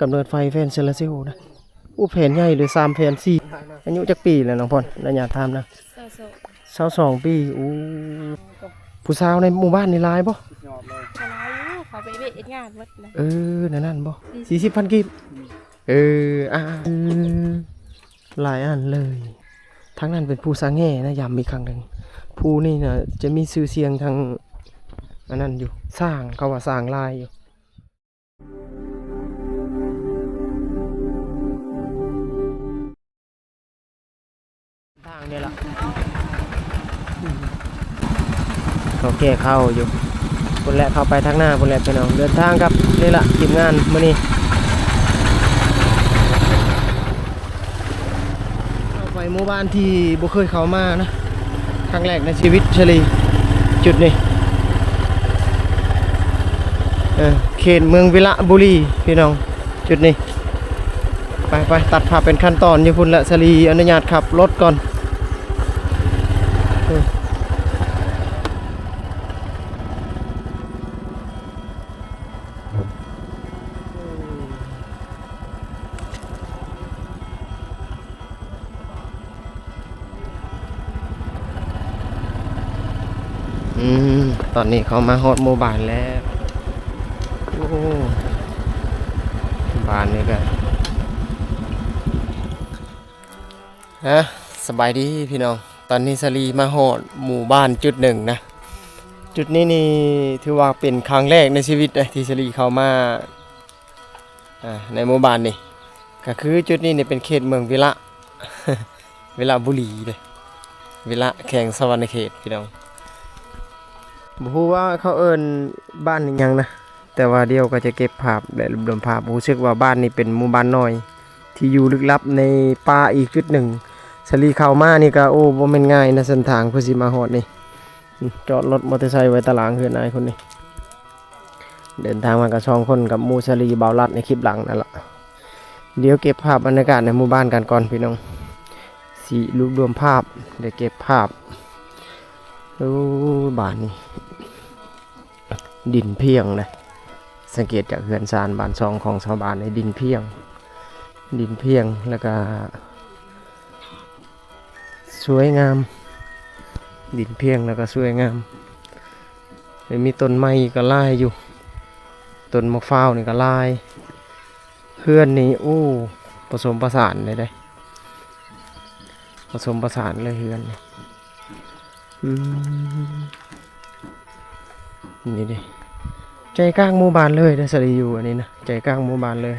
ກຳເນີດໄຟແຜ່ນໂຊລາເຊວນະ. ໂອ້ ແຜ່ນໃຫຍ່ເລີຍ ສາມແຜ່ນສີ່. ອາຍຸຈັກປີແລ້ວ ນ້ອງພອນ? ອະນຸຍາດຖາມນະ. ຊາວສອງ. ຊາວສອງປີ. ໂອ້ ຜູ້ສາວໃນໝູ່ບ້ານນີ້ຫຼາຍບໍ່? ຫຼາຍຢູ່ ເຂົາໄປເວະເຮັດງານໝົດນະ. ເອີ ແນວນັ້ນບໍ່? ສີ່ສິບ ສີ່ສິບພັນກີບ. ເອີ ອ່າ ອືມ ຫຼາຍອັນເລີຍ. ທາງນັ້ນເປັນພູຊ້າງແຫ່ນະ, ຢ້ຳອີກຄັ້ງໜຶ່ງ. ພູນີ້ນະຈະມີຊື່ສຽງທາງອັນນັ້ນຢູ່, ຊ້າງ, ເຂົາວ່າຊ້າງຫຼາຍຢູ່. ທາງນີ້ລະ ເຂົາແກ່ເຂົ້າຢູ່ພຸ້ນແຫຼະ, ເຂົ້າໄປທາງໜ້າພຸ້ນແຫຼະພີ່ນ້ອງ. ເດີນທາງກັບນີ້ລະ ທີມງານມື້ນີ້ ເຂົ້າໄປໝູ່ບ້ານທີ່ບໍ່ເຄີຍເຂົ້າມານະ. ຄັ້ງແລກໃນຊີວິດສາລີ ຈຸດນີ້ ເອີ ເຂດເມືອງວິລະບູລີພີ່ນ້ອງ ຈຸດນີ້. ໄປໆ ຕັດພາບເປັນຂັ້ນຕອນຢູ່ພຸ້ນແຫຼະ. ສາລີອະນຸຍາດຂັບລົດກ່ອນ. ເອີ ອືມ ຕອນນີ້ເຂົ້າມາຮອດໝູ່ບ້ານແລ້ວ. ໂອ້ ບ້ານນີ້ກະ ຮະ ສະບາຍດີພີ່ນ້ອງ. ຕອນນີ້ສາລີມາຮອດໝູ່ບ້ານຈຸດໜຶ່ງນະ. ຈຸດນີ້ນີ້ຖືວ່າເປັນຄັ້ງແລກໃນຊີວິດເດ້ ທີ່ສາລີເຂົ້າມາ ອ່າ ໃນໝູ່ບ້ານນີ້ ກະຄືຈຸດນີ້ນີ້ເປັນເຂດເມືອງວິລະ ວິລະບູລີເດ້ ວິລະ ແຂວງສະຫວັນນະເຂດພີ່ນ້ອງ. ບໍ່ຮູ້ວ່າເຂົາເອີ້ນບ້ານອີ່ຫຍັງນະ, ແຕ່ວ່າດຽວກໍຈະເກັບພາບ ແລະ ລວບລວມພາບ. ຮູ້ສຶກວ່າບ້ານນີ້ເປັນໝູ່ບ້ານນ້ອຍທີ່ຢູ່ລຶກລັບໃນປ່າອີກຈຸດໜຶ່ງ. ສາລີເຂົ້າມານີ້ກໍ ໂອ້ ບໍ່ແມ່ນງ່າຍນະ ເສັ້ນທາງເພື່ອຊິມາຮອດນີ້. ອືມ ຈອດລົດມໍເຕີໄຊໄວ້ຕາລາງເຮືອນອ້າຍຄົນນີ້. ເດີນທາງມາກັນສອງຄົນກັບໝູ່ສາລີ ບ່າວລັດໃນຄລິບຫຼັງນັ້ນລະ. ດຽວເກັບພາບບັນຍາກາດໃນໝູ່ບ້ານກັນກ່ອນພີ່ນ້ອງ, ຊິລວບລວມພາບ ແລະ ເກັບພາບ. ໂອ້ ບ້ານນີ້ດິນພຽງເດ້. ສັງເກດຈາກເຮືອນຊານບ້ານຊ່ອງຂອງຊາວບ້ານນີ້ ດິນພຽງ ດິນພຽງ ແລ້ວກະ ສວຍງາມ, ດິນພຽງແລ້ວກໍສວຍງາມ. ມີຕົ້ນໄມ້ກໍຫຼາຍຢູ່, ຕົ້ນໝາກພ້າວນີ້ກໍຫຼາຍ. ເຮືອນນີ້ ໂອ້ ປະສົມປະສານເລີຍເດ້, ປະສົມປະສານເລີຍເຮືອນນີ້. ອືມ ນີ້ເດ້ ໃຈກາງໝູ່ບ້ານເລີຍເດ້ ສາລີຢູ່ອັນນີ້ນະ ໃຈກາງໝູ່ບ້ານເລີຍ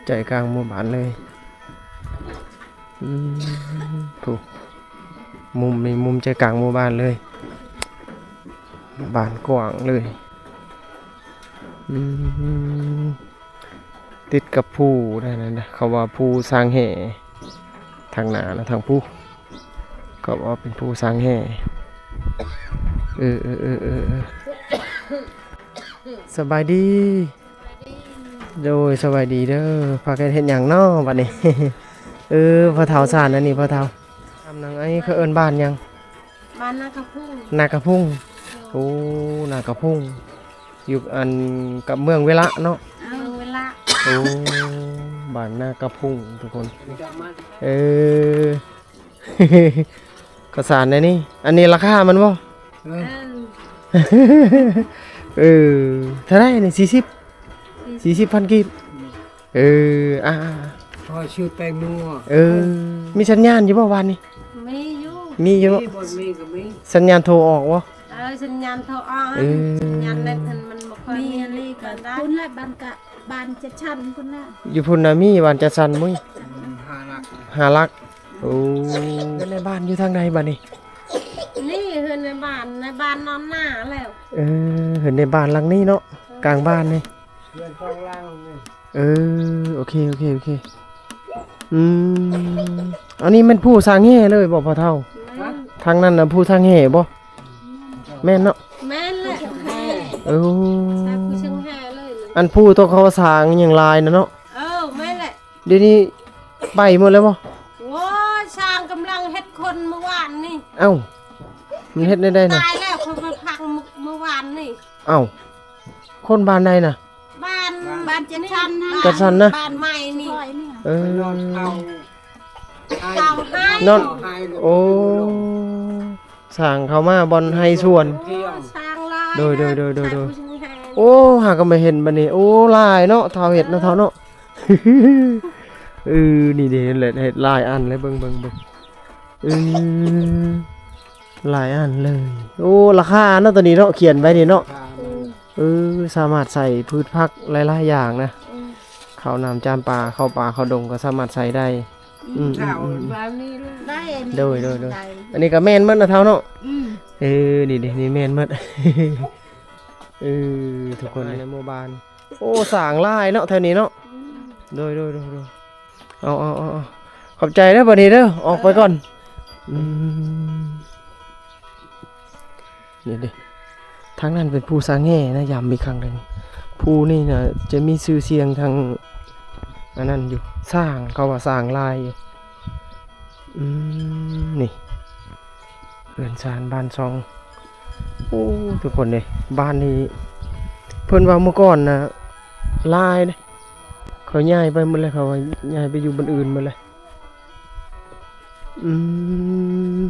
ໃຈກາງໝູ່ບ້ານເລີຍ. ອືມ ພຸ້ນ ມຸມນີ້ມຸມໃຈກາງໝູ່ບ້ານເລີຍ ບ້ານກວ້າງເລີຍ. ອືມ ຕິດກັບພູນັ້ນນະ ເຂົາວ່າພູຊ້າງແຫ່ ທາງໜ້ານະ ທາງພູ ເຂົາວ່າເປັນພູຊ້າງແຫ່. ເອີ ເອີ ເອີ ເອີ ເອີ ສະບາຍດີ. ໂດຍ ສະບາຍດີເດີ. ພາກັນເຮັດຫຍັງເນາະບັດນີ້? ເອີ ພໍ່ເຖົ້າຊານ ອັນນີ້ພໍ່ເຖົ້າ. ຖາມນາງໄອ ເຂົາເອີ້ນບ້ານຫຍັງ? ບ້ານນາກະພຸງ. ນາກະພຸງ. ໂດຍ. ໂອ້ ນາກະພຸງ ຢູ່ອັນກັບເມືອງເວລະເນາະ. ເມືອງເວລະ. ໂອ້ ບ້ານນາກະພຸງທຸກຄົນ. ເອີ ເຂົ້າສານໃດນີ້? ອັນນີ້ລາຄາມັນບໍ່? ເອີ ເອີ ເອີ ເທົ່າໃດນີ້? ສີ່ສິບ ສີ່ສິບພັນກີບ. ເອີ ອ່າ ຂໍຊື້ແຕງໂມ. ເອີ ມີສັນຍານຢູ່ບໍ່ບ້ານນີ້? ມີຢູ່ ມີຢູ່ເນາະ. ມີ ບໍ່ມີກໍມີ. ສັນຍານໂທອອກບໍ່? ເອີ ສັນຍານໂທອອກ. ເອີ ສັນຍານເນັດຫັ້ນມັນບໍ່ຄ່ອຍມີ. ມີອັນນີ້ກໍ ປານໃດ ພຸ້ນແຫຼະ ບ້ານກະ ບ້ານຈັດສັນພຸ້ນນະ. ຢູ່ພຸ້ນນະມີ ບ້ານຈັດສັນມີ ຫ້າຫຼັກ ຫ້າຫຼັກ. ໂອ້ ເຮືອນໃນບ້ານຢູ່ທາງໃດບັດນີ້? ນີ້ເຮືອນໃນບ້ານ ໃນບ້ານນອນໜ້າແລ້ວ. ເອີ ເຮືອນໃນບ້ານຫຼັງນີ້ເນາະ. ເອີ ກາງບ້ານນີ້ ເຮືອນສອງຫຼັງນີ້. ເອີ ໂອເຄ ໂອເຄ ໂອເຄ. ອືມ ອັນນີ້ແມ່ນພູຊ້າງແຫ່ເລີຍບໍ່ພໍ່ເຖົ້າ? ແມ່ນ. ທາງນັ້ນນະພູຊ້າງແຫ່ບໍ່? ແມ່ນເນາະ. ແມ່ນແຫຼະ. ເອີ ໃຊ່ ພູຊ້າງແຫ່ເລີຍ. ອັນພູຕົວເຂົາສ້າງຫຍັງຫຼາຍນະເນາະ. ເອີ ແມ່ນແຫຼະ. ດຽວນີ້ໄປໝົດແລ້ວບໍ່? ໂອ້ຍ ຊ່າງກຳລັງເຮັດຄົນມື້ວານນີ້. ເອົ້າ ມັນເຮັດແນວໃດນະ? ຕາຍແລ້ວ ເຂົາໄປພັງມື້ ມື້ວານນີ້. ເອົ້າ ຄົນບ້ານໃດນະ? ບ້ານ ບ້ານຈັດສັນນະ ຈັດສັນນະ ບ້ານໃໝ່ນີ້ ເອີ ເຂົາ ເຂົາໃຫ້ ນອນ ເຂົາໃຫ້ ໂອ້ ສ້າງເຂົ້າມາບ່ອນໄຮ່ສວນ ສ້າງຫຼາຍ ໂດຍ ໂດຍ ໂດຍ ໂດຍ ໂດຍ ໂອ້ ຫາກໍມາເຫັນບັດນີ້ ໂອ້ ຫຼາຍເນາະ ທ້າວເຮັດເນາະ ທ້າວເນາະ ເອີ ນີ້ເດ້ ເຮັດຫຼາຍອັນເລີຍ ເບິ່ງ ເບິ່ງ ເບິ່ງ ເອີ ຫຼາຍອັນເລີຍ ໂອ້ ລາຄາເນາະ ໂຕນີ້ເນາະ ຂຽນໄວ້ນີ້ເນາະ ເອີ ສາມາດໃສ່ພືດຜັກຫຼາຍໆຢ່າງນະ ເອີ ເຂົ້ານ້ຳຈຳປາ ເຂົ້າປ່າເຂົ້າດົງກໍສາມາດໃສ່ໄດ້ ອືມ ອືມ ອືມ ໄດ້ ໂດຍ ໂດຍ ໂດຍ ອັນນີ້ກໍແມ່ນໝົດນະທ້າວເນາະ ອືມ ເອີ ນີ້ເດ້ ນີ້ແມ່ນໝົດ ເອີ ທຸກຄົນໃນໝູ່ບ້ານ ໂອ້ ສ້າງຫຼາຍເນາະ ແຖວນີ້ເນາະ ອືມ ໂດຍ ໂດຍ ໂດຍ ໂດຍ ເອົາ ເອົາ ເອົາ ເອົາ ຂອບໃຈເດີ ບັດນີ້ເດີ ອອກໄປກ່ອນ ອືມ ນີ້ເດ້ ທາງນັ້ນເປັນພູສາແງ່ນະ ຢ້ຳອີກຄັ້ງໜຶ່ງ ພູນີ້ນະຈະມີຊື່ສຽງທາງອັນນັ້ນຢູ່ ຊ້າງ ເຂົາວ່າຊ້າງຫຼາຍຢູ່ ອືມ ນີ້ ເຮືອນຊານບ້ານຊ່ອງ ໂອ້ ທຸກຄົນເດ້ ບ້ານນີ້ ເພິ່ນວ່າເມື່ອກ່ອນນະ ຫຼາຍເດ້ ເຂົາຍ້າຍໄປໝົດແລ້ວ ເຂົາວ່າຍ້າຍໄປຢູ່ບ່ອນອື່ນໝົດແລ້ວ ອືມ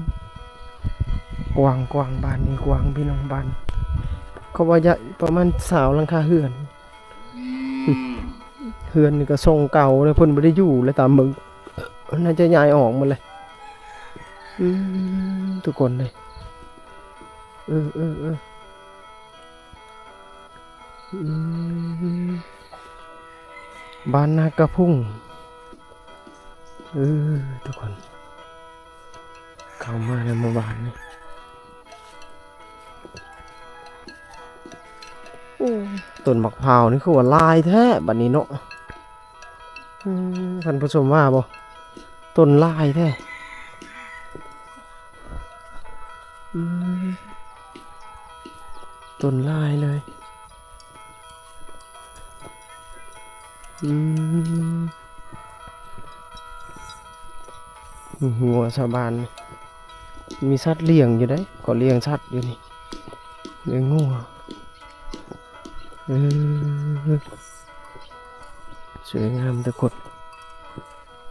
ກວ້າງ ກວ້າງ ບ້ານນີ້ກວ້າງ ພີ່ນ້ອງ ບ້ານ ເຂົາວ່າຈະປະມານຊາວຫຼັງຄາເຮືອນ ເຮືອນນີ້ກໍຊົງເກົ່າແລ້ວ ເພິ່ນບໍ່ໄດ້ຢູ່ແລ້ວ ຕາມເບິ່ງ ເພິ່ນໜ້າຈະຍ້າຍອອກໝົດແລ້ວ ອືມ ທຸກຄົນເດ້ ເອີ ເອີ ເອີ ອືມ ບ້ານນາກະພຸງ ເອີ ທຸກຄົນ ເຂົ້າມາໃນໝູ່ບ້ານນີ້ ໂອ້ ຕົ້ນໝາກພ້າວນີ້ຄືວ່າຫຼາຍແທ້ບັດນີ້ເນາະ ອືມ ທ່ານຜູ້ຊົມວ່າບໍ່ ຕົ້ນຫຼາຍແທ້ ອືມ ຕົ້ນຫຼາຍເລີຍ ອືມ ງົວຊາວບ້ານ ມີສັດລ້ຽງຢູ່ເດ້ ກໍລ້ຽງສັດຢູ່ນີ້ ລ້ຽງງົວ ເອີ ສວຍງາມທຸກຄົນ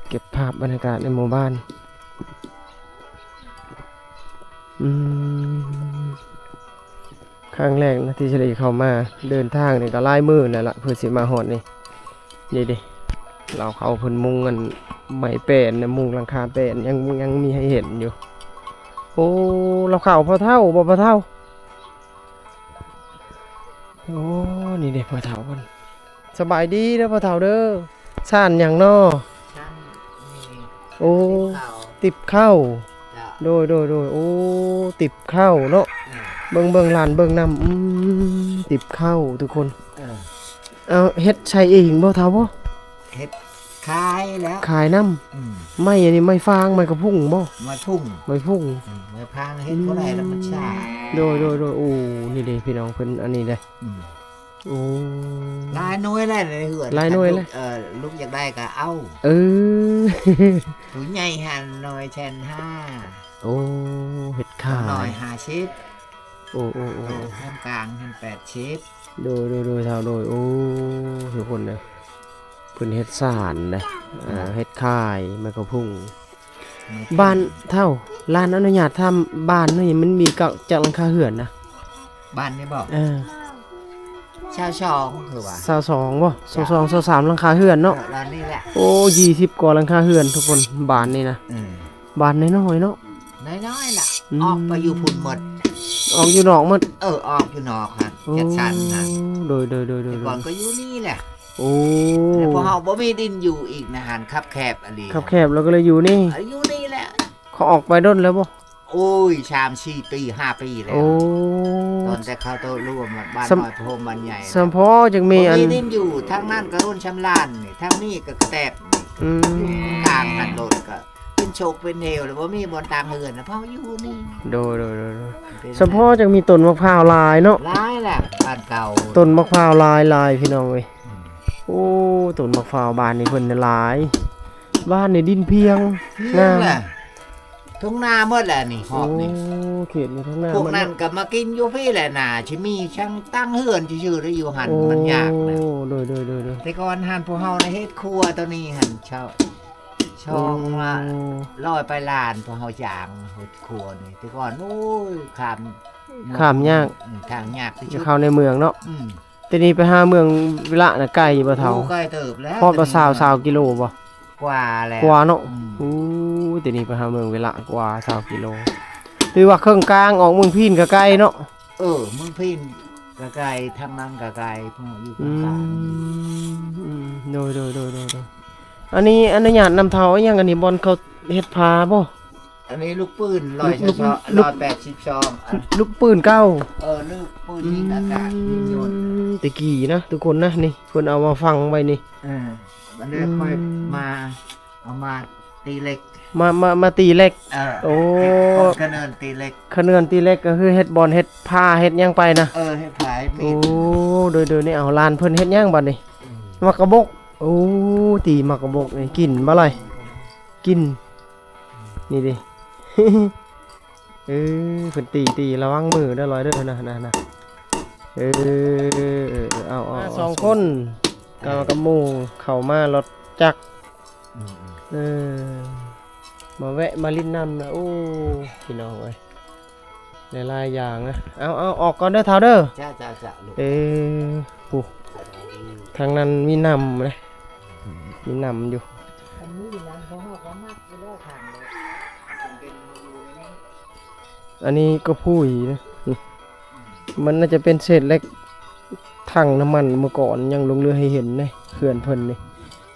ເກັບພາບບັນຍາກາດໃນໝູ່ບ້ານ ອືມ ຄັ້ງແລກນະທີ່ສະລີເຂົ້າມາ ເດີນທາງນີ້ກໍຫຼາຍມື້ແລ້ວລະ ເພື່ອຊິມາຮອດນີ້ ນີ້ເດ້ ລາວເຂົາເພິ່ນມຸງອັນໄມ້ແປ້ນນະ ມຸງຫຼັງຄາແປ້ນ ຍັງ ຍັງມີໃຫ້ເຫັນຢູ່ ໂອ້ ລາວເຂົາພໍ່ເຖົ້າບໍ່ ພໍ່ເຖົ້າ? ໂອ້ ນີ້ເດ້ພໍ່ເຖົ້າເພິ່ນ ສະບາຍດີເດີພໍ່ເຖົ້າເດີ ຊານຫຍັງນໍ? ຊານນີ້ ໂອ້ ຕິບເຂົ້າ ຕິບເຂົ້າ ເຈົ້າ ໂດຍ ໂດຍ ໂດຍ ໂອ້ ຕິບເຂົ້າເນາະ ເອີ ເບິ່ງ ເບິ່ງ ຫຼານເບິ່ງນຳ ອືມ ຕິບເຂົ້າທຸກຄົນ ເອີ ເອົາ ເຮັດໃຊ້ເອງບໍ່ເຖົ້າບໍ່? ເຮັດ ຂາຍແລ້ວ ຂາຍນຳ ອືມ ໄມ້ອັນນີ້ໄມ້ຟາງ ໄມ້ກະພຸ້ງບໍ່? ໄມ້ພຸ້ງ ໄມ້ພຸ້ງ ອືມ ໄມ້ຟາງເຮັດບໍ່ໄດ້ ອືມ ແລ້ວມັນຊ້າ ໂດຍ ໂດຍ ໂດຍ ໂອ້ ນີ້ເດ້ພີ່ນ້ອງເພິ່ນ ອັນນີ້ເດ້ ອືມ ໂອ້ ຫຼາຍໜ່ວຍແລ້ວໃນເຮືອນ ຫຼາຍໜ່ວຍແລ້ວ ເອີ ລູກຢາກໄດ້ກໍເອົາ ເອີ ຜູ້ໃຫຍ່ຫັ້ນໜ່ວຍແສນຫ້າ ໂອ້ ເຮັດຂາຍ ນ້ອຍຫ້າສິບ ໂອ້ ໂອ້ ໂອ້ ໂຕກາງຫັ້ນແປດສິບ ໂດຍ ໂດຍ ໂດຍ ເຖົ້າ ໂດຍ ໂອ້ ທຸກຄົນເດີ ເພິ່ນເຮັດສານເດ້ ອ່າ ເຮັດຂາຍ ໄມ້ກະພຸ້ງ ບ້ານເຖົ້າ ຫຼານອະນຸຍາດຖາມ ບ້ານນີ້ມັນມີຈັກ ຈັກຫຼັງຄາເຮືອນນະ? ບ້ານນີ້ບໍ? ເອີ ຊາວສອງຄືວ່າ ຊາວສອງບໍ? ຊາວສອງ ຊາວສາມຫຼັງຄາເຮືອນເນາະ ເອີ ບ້ານນີ້ແຫຼະ ໂອ້ ຊາວກວ່າຫຼັງຄາເຮືອນທຸກຄົນ ບ້ານນີ້ນະ ເອີ ບ້ານນ້ອຍໆເນາະ ນ້ອຍໆລະ ອືມ ອອກໄປຢູ່ພຸ້ນໝົດ ອອກຢູ່ນອກໝົດ ເອີ ອອກຢູ່ນອກຫັ້ນ ໂອ້ ຈັດສັນຫັ້ນ ໂດຍ ໂດຍ ໂດຍ ໂດຍ ແຕ່ກ່ອນກໍຢູ່ນີ້ແຫຼະ ໂອ້ ແຕ່ພວກເຮົາບໍ່ມີດິນຢູ່ອີກນະຫັ້ນ ຄັບແຄບອີ່ຫຼີ ຄັບແຄບ ແລ້ວກໍເລີຍຢູ່ນີ້ ເອີ ຢູ່ນີ້ແຫຼະ ເຂົາອອກໄປດົນແລ້ວບໍ່? ໂອ້ຍ ສາມສີ່ປີ ຫ້າປີແລ້ວ ໂອ້ ຕອນແຕ່ເຂົາໂຕລວມ ບ້ານນ້ອຍ ໂພມ ບ້ານໃຫຍ່ ສຳພໍຈັ່ງມີ ບໍ່ມີອັນ ດິນຢູ່ ທາງນັ້ນກໍໂດນຊຳລານນີ້ ທາງນີ້ກໍກະແຕບນີ້ ອືມ ກາງຫັ້ນໂດນກໍ ເປັນໂຊກເປັນເຫວ ແລ້ວບໍ່ມີບ່ອນຕາງເຮືອນ ແລ້ວເຮົາຢູ່ນີ້ ໂດຍ ໂດຍ ໂດຍ ໂດຍ ເປັນ ສະເພາະຈັ່ງມີຕົ້ນໝາກພ້າວຫຼາຍເນາະ ຫຼາຍແຫຼະ ບ້ານເກົ່າ ຕົ້ນໝາກພ້າວຫຼາຍໆ ພີ່ນ້ອງເອີຍ ອືມ ໂອ້ ຕົ້ນໝາກພ້າວບ້ານນີ້ເພິ່ນຫຼາຍ ບ້ານນີ້ດິນພຽງ ງາມ ແຫຼະ ທົ່ງນາໝົດແຫຼະນີ້ຮອບນີ້. ໂອ້ ເຂດນີ້ທົ່ງນາໝົດເນາະ. ພວກນັ້ນກໍມາກິນຢູ່ພີ້ແຫຼະນາ ຊິມີຊ່າງຕັ້ງເຮືອນຊື່ໆ ໄດ້ຢູ່ຫັ້ນ. ໂອ້ ມັນຍາກນະ. ໂດຍໆໆໆ. ແຕ່ກ່ອນຫັ້ນພວກເຮົານະເຮັດຄົວໂຕນີ້ຫັ້ນ ເຊົ່າ ຊ່ອງລະ ໂອ້ ຮ້ອຍປາຍລ້ານ ພວກເຮົາຈ້າງເຮັດຄົວນີ້. ແຕ່ກ່ອນ ໂອ້ຍ ຂ້າມ ຂ້າມຍາກ. ອືມ ທາງຍາກທີ່ສຸດ ເຂົ້າໃນເມືອງເນາະ. ອືມ ແຕ່ນີ້ໄປຫາເມືອງວິລະນະໄກຢູ່ບໍ່ເຖົ້າ? ໂອ້ ໄກເຕີບແລ້ວ. ຮອດບໍ່ຊາວ ຊາວກິໂລບໍ່? ກວ່າແລ້ວ ກວ່າເນາະ. ອືມ ໂອ້ ແຕ່ນີ້ໄປຫາເມືອງວິລະກວ່າຊາວກິໂລ ຖືວ່າເຄິ່ງກາງ. ອອກເມືອງພີນກໍໄກເນາະ. ເອີ ເມືອງພີນກໍໄກ ທາງນັ້ນກໍໄກ ພວກຢູ່ ອືມ ກາງໆ. ອືມ ໂດຍໆໆໆ. ອັນນີ້ອະນຸຍາດນຳເຖົ້າ ອີຫຍັງອັນນີ້ ບ່ອນເຂົາເຮັດຜ້າບໍ່? ອັນນີ້ລູກປືນ ລູກ ລູກ ລູກ ຮ້ອຍແປດສິບສອງ ອັນ ລູກ ລູກປືນເກົ່າ. ເອີ ລູກປືນຍິງອາກາດ ອືມ ຍິງຍົນ. ແຕ່ກີ້ນະທຸກຄົນນະ ນີ້ເພິ່ນເອົາມາຝັງໄວ້ນີ້. ເອີ ບັດນີ້ ອືມ ຂ້ອຍມາ ເອົາມາຕີເຫຼັກ ມາ ມາ ມາຕີເຫຼັກ. ເອີ ໂອ້ ຂະເນີນຕີເຫຼັກ ຂະເນີນຕີເຫຼັກ ກໍຄືເຮັດບ່ອນເຮັດຜ້າເຮັດຫຍັງໄປນະ. ເອີ ເຮັດຜ້າເຮັດມີດ. ໂອ້ ໂດຍໆ ນີ້ ເອົາ ຫຼານເພິ່ນເຮັດຫຍັງບັດນີ້? ອືມ ໝາກກະບົກ. ໂອ້ ຕີໝາກກະບົກນີ້ ກິນບໍ່ລອຍ? ກິນ ນີ້ເດ້. ເອີ ເພິ່ນຕີ ຕີ ລະວັງມືເດີລອຍເດີ ນະ ນະ ນະ. ເອີ ເອົາ ເອົາ ເອົາ ສອງຄົນ ເອົາ ກັບ ກັບໝູ່ເຂົ້າມາລົດຈັກ. ອືມໆ ເອີ ມາແວະມາຫຼິ້ນນຳນະ. ໂອ້ ພີ່ນ້ອງເອີຍ ຫຼາຍໆຢ່າງນະ. ເອົາ ເອົາ ອອກກ່ອນເດີເຖົ້າເດີ. ຈ້າ ຈ້າ ຈ້າ ລູກ. ເອີ ຜູ້ ທາງນັ້ນມີນ້ຳເດ້ ມີນ້ຳຢູ່. ອັນນີ້ຢູ່ນັ້ນ ເພາະເຮົາກໍມັກຢູ່ແລ້ວ ທາງເດີ. ອັນນີ້ກໍຜຸຍນະ ມັນໜ້າຈະເປັນເສດເຫຼັກຖັງນ້ຳມັນ ເມື່ອກ່ອນຍັງຫຼົງເຫຼືອໃຫ້ເຫັນເດ້ ເຮືອນເພິ່ນນີ້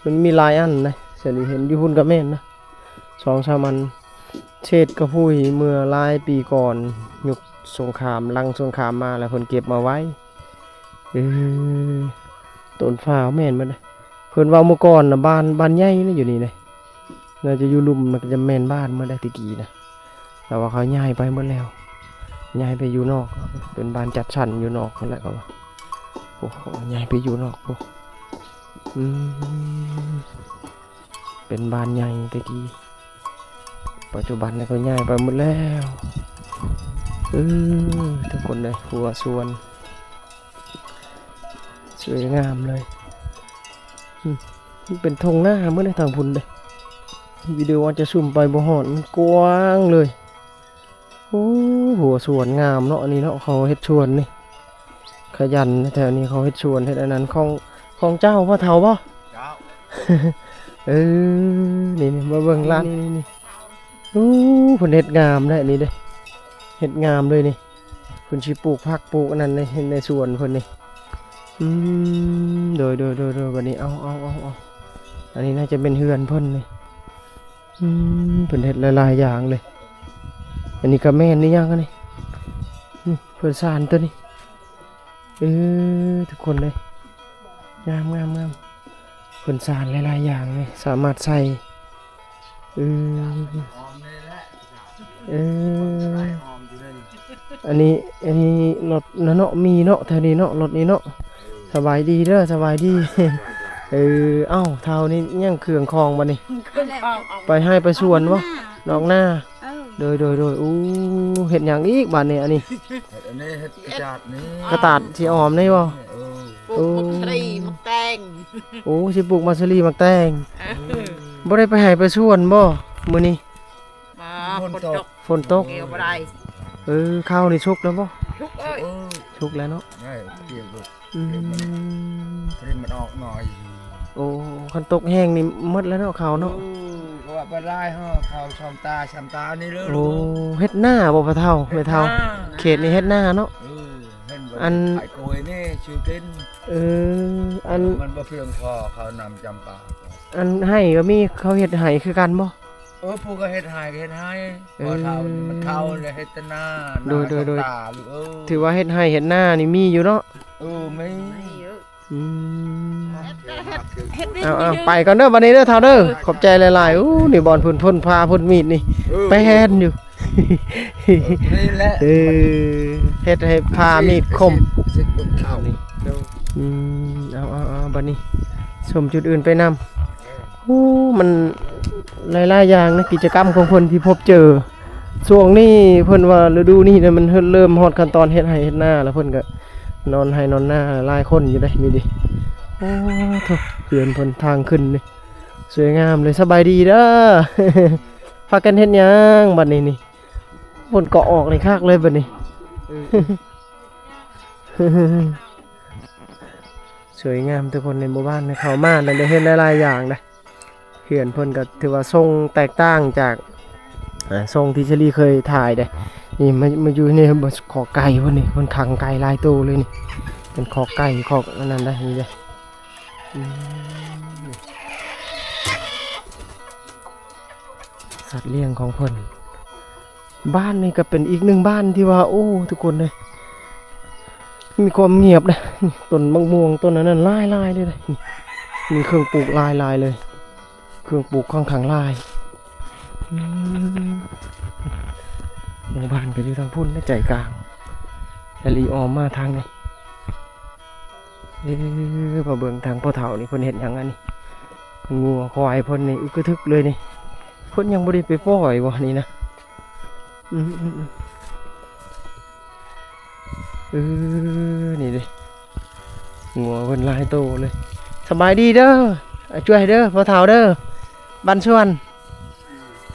ມັນມີຫຼາຍອັນນະ. ສ່ວນທີ່ເຫັນຢູ່ພຸ້ນກໍແມ່ນນະ ສອງສາມອັນ ເສດກະຜຸຍເມື່ອຫຼາຍປີກ່ອນ ຍຸກສົງຄາມ ຫຼັງສົງຄາມມາແລ້ວເພິ່ນເກັບມາໄວ້. ເອີ ຕົ້ນຟ້າວແມ່ນໝົດເດ້. ເພິ່ນເວົ້າເມື່ອກ່ອນນະ ບ້ານ ບ້ານໃຫຍ່ນະຢູ່ນີ້ເດ້ ໜ້າຈະຢູ່ລຸ່ມນະ ກໍຈະແມ່ນບ້ານໝົດໄດ໋ແຕ່ກີ້ນະ ແຕ່ວ່າເຂົາຍ້າຍໄປໝົດແລ້ວ ຍ້າຍໄປຢູ່ນອກ ເປັນບ້ານຈັດສັນຢູ່ນອກພຸ້ນແຫຼະເຂົາວ່າ. ໂອ້ໂຫ ຍ້າຍໄປຢູ່ນອກພຸ້ນ. ອືມ ເປັນບ້ານໃຫຍ່ແຕ່ກີ້ ປັດຈຸບັນນີ້ກໍຍ້າຍໄປໝົດແລ້ວ. ເອີ ທຸກຄົນເອີຍ ຫົວສວນ ສວຍງາມເລີຍ. ອືມ ມັນເປັນທົ່ງນາເໝິດເດ້ທາງພຸ້ນເດ້ ວິດີໂອອາດຈະຊູມໄປບໍ່ຮອດ ມັນກວ້າງເລີຍ. ໂອ້ ຫົວສວນງາມເນາະ ອັນນີ້ເນາະ ເຂົາເຮັດສວນນີ້ ຂະຫຍັນແທ້ນີ້ ເຂົາເຮັດສວນເຮັດອັນນັ້ນ. ຂອງ ຂອງເຈົ້າບໍ່ເຖົ້າບໍ່? ເຈົ້າ. ເອີ ນີ້ໆ ມາເບິ່ງລານນີ້ໆ ໂອ້ ເພິ່ນເຮັດງາມແທ້ນີ້ເດ້ ເຮັດງາມເລີຍນີ້. ເພິ່ນຊິປູກຜັກປູກອັນນັ້ນໃນ ໃນສວນເພິ່ນນີ້. ອືມ ໂດຍໆໆໆ ບັດນີ້ ເອົາ ເອົາ ເອົາ ເອົາ ອັນນີ້ໜ້າຈະເປັນເຮືອນເພິ່ນນີ້. ອືມ ເພິ່ນເຮັດຫຼາຍໆຢ່າງເລີຍ. ອັນນີ້ກໍແມ່ນອີຫຍັງອັນນີ້ ນີ້ ເພິ່ນສານຕົວນີ້. ເອີ ທຸກຄົນເອີຍ ງາມໆໆ ເພິ່ນສານຫຼາຍໆຢ່າງເລີຍ ສາມາດໃສ່ ເອີ ເອີ ອັນນີ້ ອັນນີ້ລົດນະເນາະ ມີເນາະ ແຖວນີ້ເນາະ ລົດນີ້ເນາະ. ສະບາຍດີເດີ ສະບາຍດີ. ເອີ ເອົ້າ ເຖົ້ານີ້ຍັງເຄື່ອງຂອງບັດນີ້ ໄປໄຮ່ໄປສວນບໍ່? ນອກໜ້າ. ເອີ ໂດຍໆໆ. ໂອ້ ເຮັດຫຍັງອີກບາດນີ້? ອັນນີ້ ເຮັດອັນນີ້ ເຮັດກະຕາດນີ້ ກະຕາດຊິອອມນີ້ບໍ່? ເອີ ປູກໝາກສາລີໝາກແຕງ. ໂອ້ ຊິປູກໝາກສາລີໝາກແຕງ. ເອີ ບໍ່ໄດ້ໄປໄຮ່ໄປສວນບໍ່ມື້ນີ້? ມາ ຝົນຕົກ ຝົນຕົກ ກ່ຽວບໍ່ໄດ້. ເອີ ເຂົ້ານີ້ສຸກແລ້ວບໍ່? ສຸກເອີຍ ສຸກແລ້ວເນາະ. ອືມ ພໍດີມັນອອກໜ່ອຍ. ໂອ້ ຄັນຕົກແຮງນີ້ໝົດແລ້ວເນາະ ເຂົ້າເນາະ. ເອີ ເພາະວ່າໄປຫຼາຍເຮົາເຂົ້າຊ່ອງຕາຊ່ຳຕານີ້ເລີຍ. ໂອ້ ເຮັດນາບໍ່ພໍ່ເຖົ້າແມ່ເຖົ້າ? ເຂດນີ້ເຮັດນາເນາະ. ເອີ ເຫັນບໍ່ ອັນ ໄປໂກຍນີ້ຊື່ກິນ. ເອີ ອັນ ມັນບໍ່ພຽງພໍເຂົ້ານຳຈຳປາ. ອັນໄຮ່ກໍມີ ເຂົາເຮັດໄຮ່ຄືກັນບໍ່? ເອີ ຜູ້ກໍເຮັດໄຮ່ ເຮັດໄຮ່ ເອີ ພໍເຖົ້ານີ້ມັນເຖົ້າແລ້ວເຮັດແຕ່ນາ. ໂດຍໆໆ ນາສອງຕາລູກເອີຍ. ຖືວ່າເຮັດໄຮ່ເຮັດນານີ້ມີຢູ່ເນາະ. ເອີ ມີ ມີຢູ່. ອືມ ເຮັດ ເອົາໆ ໄປກ່ອນເດີບັດນີ້ເດີເຖົ້າເດີ. ເອີ ຂອບໃຈຫຼາຍໆ. ໂອ້ ນີ້ບ່ອນເພິ່ນ ເພິ່ນຜ້າເພິ່ນມີດນີ້ ເອີ ແປ້ນຢູ່. ເອີ ນີ້ແຫຼະ ເອີ ເຮັດໃຫ້ຜ້າມີດຄົມ ສິບຄົນເຂົ້ານີ້. ອືມ ເອົາໆໆ ບັດນີ້ຊົມຈຸດອື່ນໄປນຳ. ໂອ້ ມັນຫຼາຍໆຢ່າງນະ ກິດຈະກຳຂອງເພິ່ນທີ່ພົບເຈີ ຊ່ວງນີ້ເພິ່ນວ່າ ລະດູນີ້ນະ ມັນເລີ່ມຮອດຂັ້ນຕອນເຮັດໄຮ່ເຮັດນາແລ້ວ ເພິ່ນກໍນອນໄຮ່ນອນນາຫຼາຍຄົນຢູ່ເດ້. ນີ້ເດ້ ໂອ້ໂທ້ ເຮືອນເພິ່ນທາງຂຶ້ນນີ້ ສວຍງາມເລີຍ. ສະບາຍດີເດີ ພາກັນເຮັດຫຍັງບັດນີ້ນີ້? ຝົນກໍອອກນີ້ຄັກເລີຍບັດນີ້. ສວຍງາມທຸກຄົນ ໃນໝູ່ບ້ານເຂົ້າມາແລ້ວໄດ້ເຫັນຫຼາຍໆຢ່າງເດ້. ເຮືອນເພິ່ນກໍຖືວ່າຊົງແຕກຕ່າງຈາກ ເອີ ຊົງທີ່ເຊລີເຄີຍຖ່າຍເດ້. ນີ້ມາ ມາຢູ່ໃນຄອກໄກ່ເພິ່ນນີ້ ເພິ່ນຂັງໄກ່ຫຼາຍໂຕເລີຍນີ້ ເປັນຄອກໄກ່ຄອກອັນນັ້ນໄດ໋ ນີ້ເດ້. ອືມ ສັດລ້ຽງຂອງເພິ່ນ. ບ້ານນີ້ກໍເປັນອີກໜຶ່ງບ້ານທີ່ວ່າ ໂອ້ ທຸກຄົນເອີຍ ມີຄວາມງຽບເດ້. ຕົ້ນໝາກມ່ວງ ຕົ້ນອັນນັ້ນຫຼາຍໆເລີຍເດ້. ມີເຄື່ອງປູກຫຼາຍໆເລີຍ ເຄື່ອງປູກຂ້ອນຂ້າງຫຼາຍ. ອືມ ໝູ່ບ້ານກໍຢູ່ທາງພຸ້ນໃນໃຈກາງ ແລ້ວລີ້ອອມມາທາງນີ້. ເອີ ມາເບິ່ງທາງພໍ່ເຖົ້ານີ້ ເພິ່ນເຮັດຫຍັງອັນນີ້? ງົວຄວາຍເພິ່ນນີ້ອຶກກະທຶກເລີຍນີ້. ເພິ່ນຍັງບໍ່ໄດ້ໄປປ່ອຍບໍ່ນີ້ນະ? ອືມໆໆ ເອີ ນີ້ເດ້ ງົວເພິ່ນຫຼາຍໂຕເລີຍ. ສະບາຍດີເດີ ອ້າຍຈ້ວຍເດີ ພໍ່ເຖົ້າເດີ ບ້ານສວນ.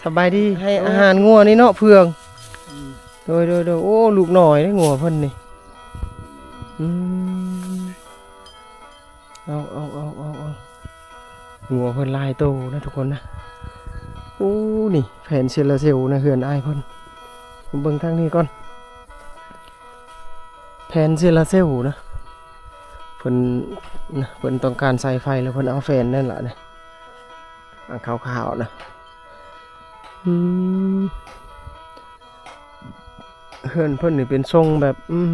ສະບາຍດີ. ໃຫ້ອາຫານງົວນີ້ເນາະ ເຜືອກ. ອືມ ໂດຍໆໆ. ໂອ້ ລູກນ້ອຍເດ້ງົວເພິ່ນນີ້. ອືມ ເອົາໆໆ ງົວເພິ່ນຫຼາຍໂຕນະທຸກຄົນນະ. ໂອ້ ນີ້ແຜງໂຊລາເຊວນະ ເຮືອນອ້າຍເພິ່ນ. ເບິ່ງທາງນີ້ກ່ອນ ແຜງໂຊລາເຊວນະ ເພິ່ນນະ ເພິ່ນຕ້ອງການສາຍໄຟ ແລ້ວເພິ່ນເອົາແຜງນັ້ນລະນະ ອັນຂາວໆນະ. ອືມ ເຮືອນເພິ່ນນີ້ເປັນຊົງແບບ ອືມ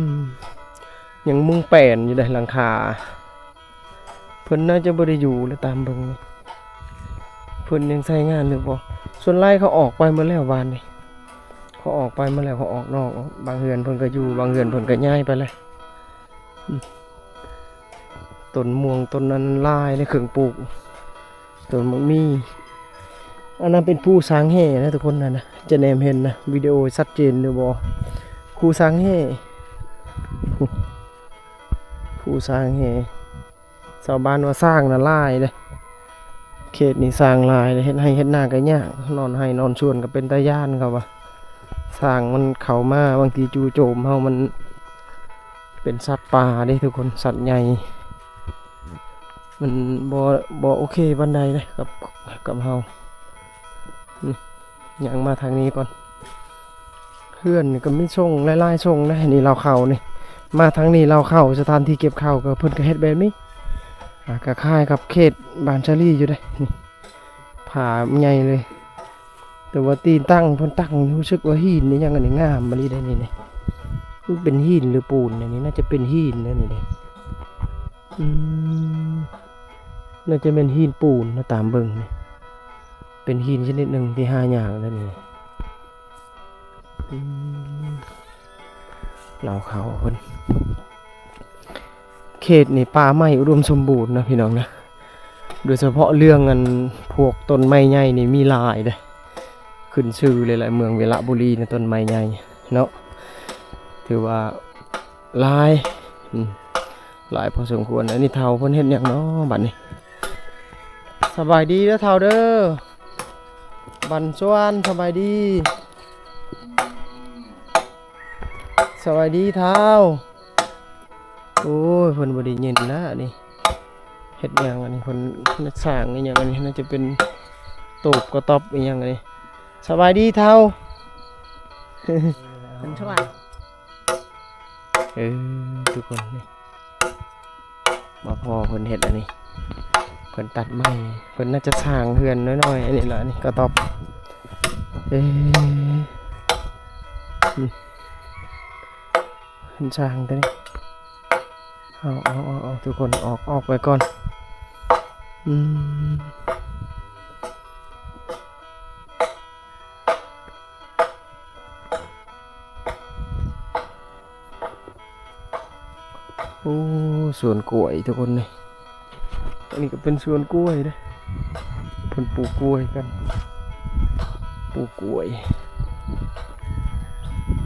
ຍັງມຸງແປ້ນຢູ່ເດ້ ຫຼັງຄາ. ເພິ່ນໜ້າຈະບໍ່ໄດ້ຢູ່ແລ້ວ ຕາມເບິ່ງນີ້ ເພິ່ນຍັງໃຊ້ງານຢູ່ບໍ່? ສ່ວນຫຼາຍເຂົາອອກໄປໝົດແລ້ວບ້ານນີ້ ເຂົາອອກໄປໝົດແລ້ວ ເຂົາອອກນອກ. ບາງເຮືອນເພິ່ນກໍຢູ່ ບາງເຮືອນເພິ່ນກໍຍ້າຍໄປແລ້ວ. ອືມ ຕົ້ນມ່ວງ ຕົ້ນນັ້ນຫຼາຍໃນເຄື່ອງປູກ ຕົ້ນໝາກມີ. ອັນນັ້ນເປັນພູຊ້າງແຮ່ນະທຸກຄົນ ນັ້ນນະ ຈະແນມເຫັນນະ ວິດີໂອຊັດເຈນຫຼືບໍ່? ພູຊ້າງແຮ່ ພູຊ້າງແຮ່. ຊາວບ້ານວ່າຊ້າງນະຫຼາຍເດ້ ເຂດນີ້ຊ້າງຫຼາຍເດ້ ເຮັດໄຮ່ເຮັດນາກໍຍາກ ນອນໄຮ່ນອນສວນກໍເປັນຕາຢ້ານ ເຂົາວ່າຊ້າງມັນເຂົ້າມາ ບາງທີຈູ່ໂຈມເຮົາ ມັນເປັນສັດປ່າເດ້ທຸກຄົນ ສັດໃຫຍ່ ມັນບໍ່ ບໍ່ໂອເຄປານໃດເດ້ກັບ ກັບເຮົາ. ນີ້ ຍ່າງມາທາງນີ້ກ່ອນ. ເຮືອນນີ້ກໍມີຊົງຫຼາຍໆຊົງເດ້ ນີ້ລາວເຂົ້ານີ້ ມາທາງນີ້ລາວເຂົ້າ ສະຖານທີ່ເກັບເຂົ້າກໍເພິ່ນກໍເຮັດແບບນີ້. ອ່າ ກໍຄ້າຍກັບເຂດບ້ານສາລີຢູ່ເດ້ ນີ້ ຜາໃຫຍ່ເລີຍ ແຕ່ວ່າຕີນຕັ້ງເພິ່ນຕັ້ງ ຮູ້ສຶກວ່າຫີນອີ່ຫຍັງອັນນີ້ ງາມອີ່ຫຼີເດ້ນີ້ ນີ້ ມັນເປັນຫີນຫຼືປູນນີ້ ນີ້ໜ້າຈະເປັນຫີນເດ້ນີ້ເດ້. ອືມ ໜ້າຈະແມ່ນຫີນປູນນະ ຕາມເບິ່ງນີ້ ເປັນຫີນຊະນິດໜຶ່ງທີ່ຫາຍາກເດ້ນີ້. ອືມ ລາວເຂົ້າເພິ່ນ ເຂດນີ້ປ່າໄມ້ອຸດົມສົມບູນນະພີ່ນ້ອງນະ ໂດຍສະເພາະເລື່ອງອັນພວກຕົ້ນໄມ້ໃຫຍ່ນີ້ມີຫຼາຍເດ້ ຂຶ້ນຊື່ເລີຍແຫຼະ ເມືອງວິລະບູລີນະ ຕົ້ນໄມ້ໃຫຍ່ເນາະ ຖືວ່າຫຼາຍ ອືມ ຫຼາຍພໍສົມຄວນ. ອັນນີ້ເຖົ້າເພິ່ນເຮັດຫຍັງເນາະບັດນີ້? ສະບາຍດີເດີເຖົ້າເດີ ບັນຊວນ ສະບາຍດີ ສະບາຍດີເຖົ້າ. ໂອ້ຍ ເພິ່ນບໍ່ໄດ້ຍິນລະນີ້ ເຮັດຫຍັງອັນນີ້ ເພິ່ນສ້າງອີ່ຫຍັງອັນນີ້ ໜ້າຈະເປັນຕູບກະຕ໊ອບອີ່ຫຍັງອັນນີ້. ສະບາຍດີເຖົ້າ ເພິ່ນສະບາຍ. ເອີ ທຸກຄົນນີ້ ມາພໍ້ເພິ່ນເຮັດອັນນີ້ ເພິ່ນຕັດໄມ້ ເພິ່ນໜ້າຈະສ້າງເຮືອນນ້ອຍໆ ອັນນີ້ລະ ອັນນີ້ກະຕ໊ອບ. ເອີ ອືມ ເພິ່ນສ້າງຕົວນີ້ ເອົາ ເອົາ ເອົາ ເອົາ ທຸກຄົນ ອອກ ອອກໄປກ່ອນ. ອືມ ໂອ້ ສວນກ້ວຍທຸກຄົນນີ້ ອັນນີ້ກໍເປັນສວນກ້ວຍເດ້ ເພິ່ນປູກກ້ວຍກັນ ປູກກ້ວຍ.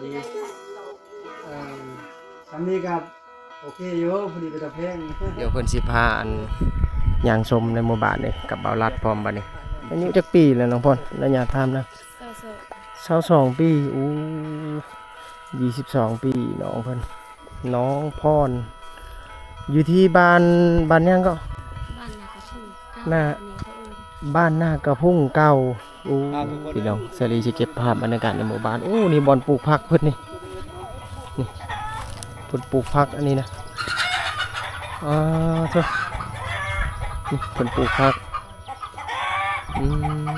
ດີ ເອີ ຊ່ຳນີ້ກໍໂອເຄຢູ່ ພໍດີເປັນຕາແພງ. ດຽວເພິ່ນຊິພາອັນຍ່າງຊົມໃນໝູ່ບ້ານເດ້ ກັບບ່າວລັດພ້ອມບັດນີ້. ອາຍຸຈັກປີແລ້ວນ້ອງພອນ? ອະນຸຍາດຖາມນະ. ຊາວສອງ ຊາວສອງປີ. ໂອ້ ຊາວສອງປີ ນ້ອງເພິ່ນ ນ້ອງພອນ ຢູ່ທີ່ບ້ານ ບ້ານຫຍັງເກາະ? ບ້ານນາກະພຸ້ງ ນາ ເຂົາເອີ້ນ ບ້ານນາກະພຸ້ງເກົ່າ. ໂອ້ ພີ່ນ້ອງ ສາລີຊິເກັບພາບບັນຍາກາດໃນໝູ່ບ້ານ. ໂອ້ ນີ້ບ່ອນປູກຜັກເພິ່ນນີ້ ນີ້ ເພິ່ນປູກຜັກອັນນີ້ນະ. ອ່າ ໂທ້ ນີ້ເພິ່ນປູກຜັກ. ອືມ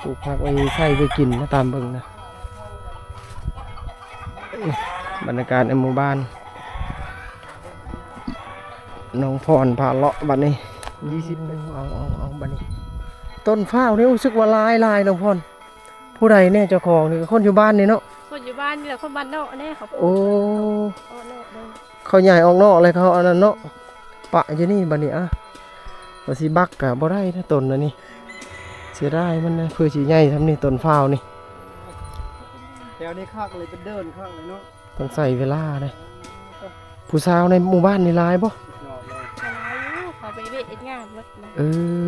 ປູກຜັກໄວ້ໃຊ້ໄວ້ກິນນະ ຕາມເບິ່ງນະ. ນີ້ບັນຍາກາດໃນໝູ່ບ້ານ ນ້ອງພອນພາເລາະບັດນີ້. ເອົາ ເອົາ ເອົາ ບັດນີ້ ຕົ້ນຟ້າວນີ້ຮູ້ສຶກວ່າຫຼາຍໆ ນ້ອງພອນ. ຜູ້ໃດແນ່ເຈົ້າຂອງນີ້? ຄົນຢູ່ບ້ານນີ້ເນາະ? ຄົນຢູ່ບ້ານນີ້ແຫຼະ ຄົນບ້ານນອກແນ່. ເຂົາ ໂອ້ ເຂົາຍ້າຍອອກນອກແລ້ວ ເຂົາອັນນັ້ນເນາະ ປະຢູ່ນີ້ບັດນີ້. ອະ ວ່າຊິບັກກະບໍ່ໄດ້ນະ ຕົ້ນອັນນີ້ ເສຍດາຍມັນນະ ເພື່ອຊິໃຫຍ່ຊ່ຳນີ້ ຕົ້ນຟ້າວນີ້. ແຖວນີ້ຄັກເລີຍ ເປັນເດີ່ນຄັກເລີຍເນາະ. ຕ້ອງໃຊ້ເວລາເດ້. ຜູ້ສາວໃນໝູ່ບ້ານນີ້ຫຼາຍບໍ່? ຫຼາຍຢູ່ ເຂົາໄປວຽກເຮັດງານໝົດນະ. ເອີ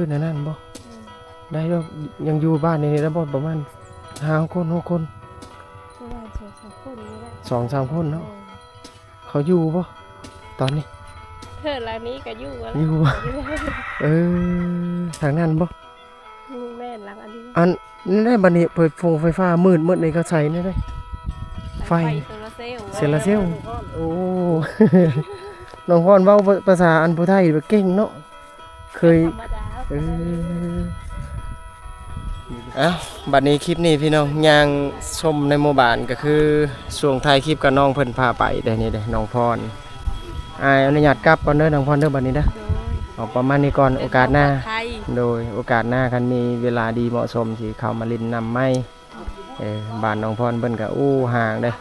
ແນວນັ້ນບໍ່? ອືມ ໄດ້ດອກ ຍັງຢູ່ບ້ານນີ້ໄດ້ບໍ່ ປະມານຫ້າຄົນ ຫົກຄົນ? ປະມານສອງສາມຄົນນີ້ແຫຼະ ສອງສາມຄົນເນາະ. ເອີ ເຂົາຢູ່ບໍ່ຕອນນີ້? ເທິງຫຼັງນີ້ກໍຢູ່ແລ້ວ ຢູ່ບໍ່? ເອີ ທາງນັ້ນບໍ່? ອືມ ແມ່ນຫຼັງອັນນີ້. ອັນ ນີ້ໄດ໋ ບັດນີ້ໄຟຟົງໄຟຟ້າມືດໝົດນີ້ ເຂົາໃສ່ແນວໃດ? ໄຟ ໄຟໂຊລາເຊວ ໂຊລາເຊວ. ໂອ້ ນ້ອງພອນເວົ້າພາສາອັນຜູ້ໄທແບບເກັ່ງເນາະ ເຄີຍ ທຳມະດາ. ເອີ ເອົ້າ ບັດນີ້ຄລິບນີ້ພີ່ນ້ອງ ຍ່າງຊົມໃນໝູ່ບ້ານ ກໍຄືຊ່ວງທ້າຍຄລິບກັບນ້ອງເພິ່ນພາໄປເດ້. ນີ້ເດ້ນ້ອງພອນ. ອ້າຍອະນຸຍາດກັບກ່ອນເດີນ້ອງພອນເດີ ບັດນີ້ເດີ. ໂດຍ ເອົາປະມານນີ້ກ່ອນ ໂອກາດໜ້າ. ໂດຍ ໂອກາດໜ້າຄັນມີເວລາດີເໝາະສົມຊິເຂົ້າມາຫຼິ້ນນຳໃໝ່. ເອີ ບ້ານນ້ອງພອນເພິ່ນກະ ໂອ້ ຫ່າງເດ້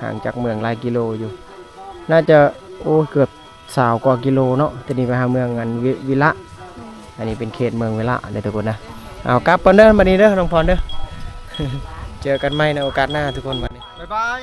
ຫ່າງຈາກເມືອງຫຼາຍກິໂລຢູ່ ໜ້າຈະ ໂອ້ ເກືອບຊາວກວ່າກິໂລເນາະ. ແຕ່ນີ້ໄປຫາເມືອງອັນ ວິ ວິລະ. ອັນນີ້ເປັນເຂດເມືອງວິລະເດີທຸກຄົນນະ. ເອົາ ກັບກ່ອນເດີບັດນີ້ເດີນ້ອງພອນເດີ. ເຈີກັນໃໝ່ໃນໂອກາດໜ້າທຸກຄົນ ບັດນີ້ ບາຍບາຍ.